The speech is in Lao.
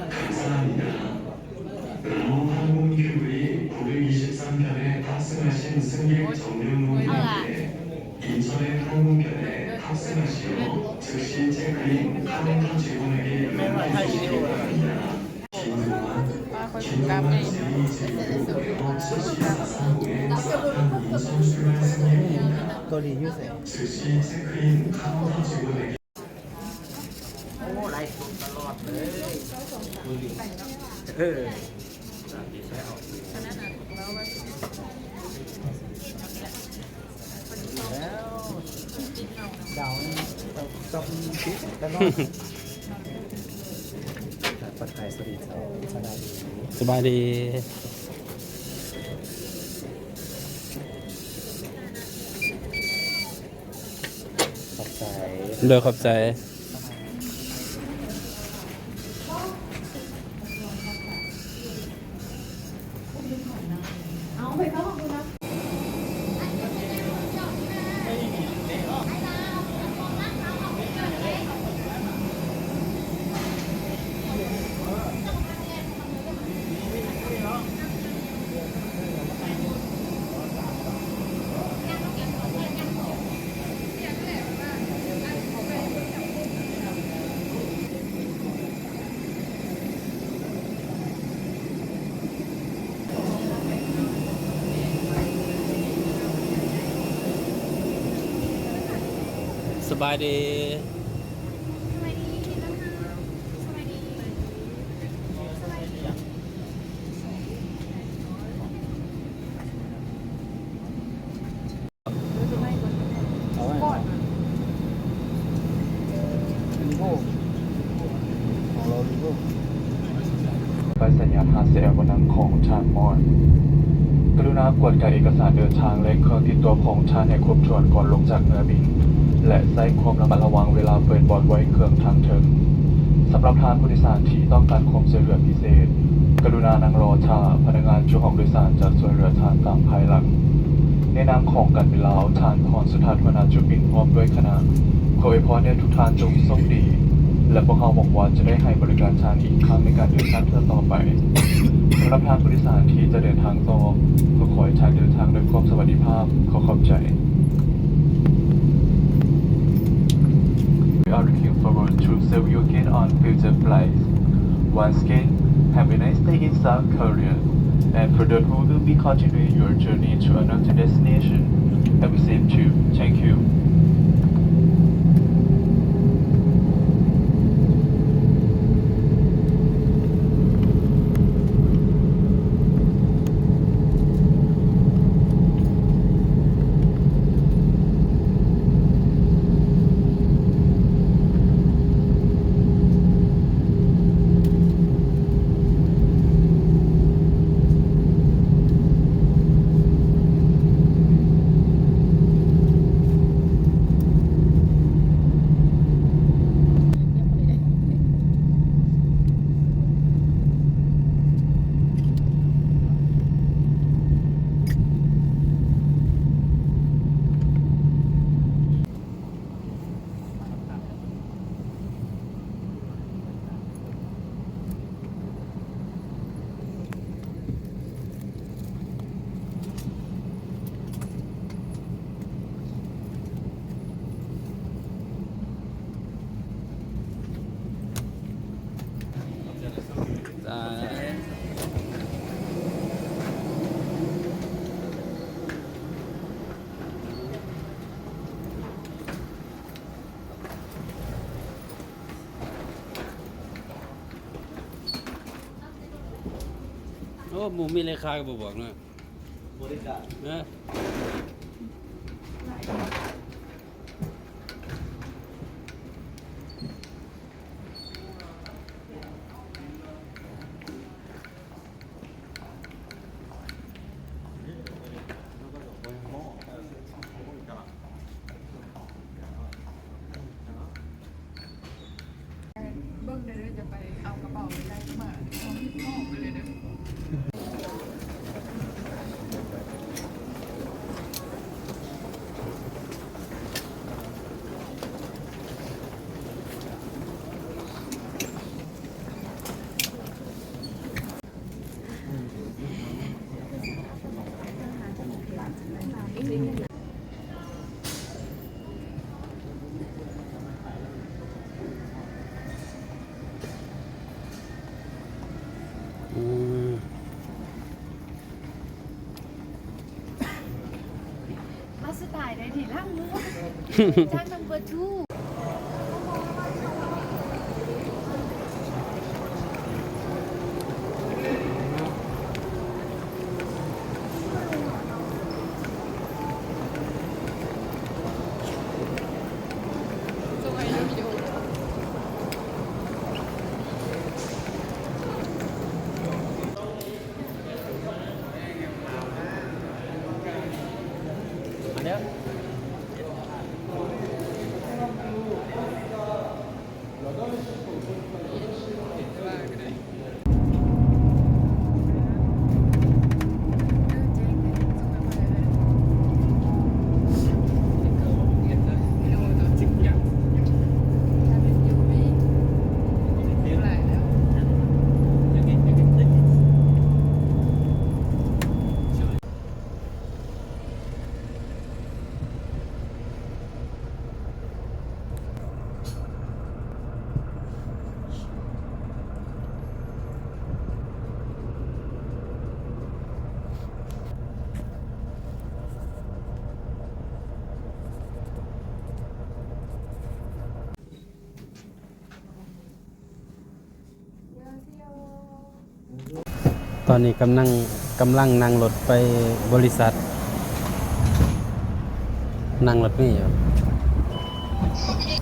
감사합니다. 라노 항공기업의 구백이십삼 편에 탑승하신 승객 정명훈 님 인천행 항공편에 탑승하시어 즉시 체크인 카운터 직원에게 연락해 주시기 바랍니다. 김동환, ว่าคนกราฟใหญ่เนาะ เกาหลีอยู่ไส โอ้ ไลฟ์สดตลอดเลย เออ แล้ว ดาวนี่ต้อง ต้องติดตลอด ปลอดภัย สวัสดีครับ สบายดี สบายดี ขอบใจ โดย ขอบใจ สบายดี ໃບສັນຍາທ່າແຊວບໍ່ນັ່ງຂອງທ່ານມອນ. ກະລຸນາກວດກາເອກະສານເດີນທາງ ແລະ ເຄື່ອງຕິດຕົວຂອງທ່ານໃຫ້ຄົບຖ້ວນກ່ອນລົງຈາກເຮືອບິນ ແລະ ໃຊ້ຄວາມລະມັດລະວັງເວລາເປີດບ່ອນໄວ້ເຄື່ອງທາງເທິງ. ສຳລັບທ່ານຜູ້ໂດຍສານທີ່ຕ້ອງການຄວາມຊ່ວຍເຫຼືອພິເສດ, ກະລຸນານັ່ງລໍຖ້າ, ພະນັກງານຈຸຫ້ອງໂດຍສານຈະຊ່ວຍເຫຼືອທ່ານຕາມພາຍຫຼັງ. ໃນນາມຂອງການບິນລາວ, ທ່ານ ພອນສຸທັດ ຫົວໜ້າຈຸບິນ ພ້ອມດ້ວຍຄະນະ ຂໍອວຍພອນໃຫ້ທຸກທ່ານຈົ່ງໂຊກດີ ແລະ ພວກເຮົາຫວັງວ່າຈະໄດ້ໃຫ້ບໍລິການທ່ານອີກຄັ້ງໃນການເດີນທາງເທື່ອຕໍ່ໄປ. ສຳລັບທ່ານຜູ້ໂດຍສານທີ່ຈະເດີນທາງຕໍ່, ກໍຂໍໃຫ້ທ່ານເດີນທາງດ້ວຍຄວາມສະຫວັດດີພາບ. ຂໍຂອບໃຈ. We are looking forward to serve you again on future flights. Once again, have a nice stay in South Korea. And for those who will be continuing your journey to another destination, have a safe trip. Thank you. ໂອ້ ໝູ່ມີເລຂາກໍບໍ່ບອກເນາະ ບໍລິການ ເນາະ. ລ້າງມື ຈາກ number two ຕອນນີ້ກຳລັງ ກຳລັງນັ່ງລົດໄປບໍລິສັດ ນັ່ງລົດເມຢູ່.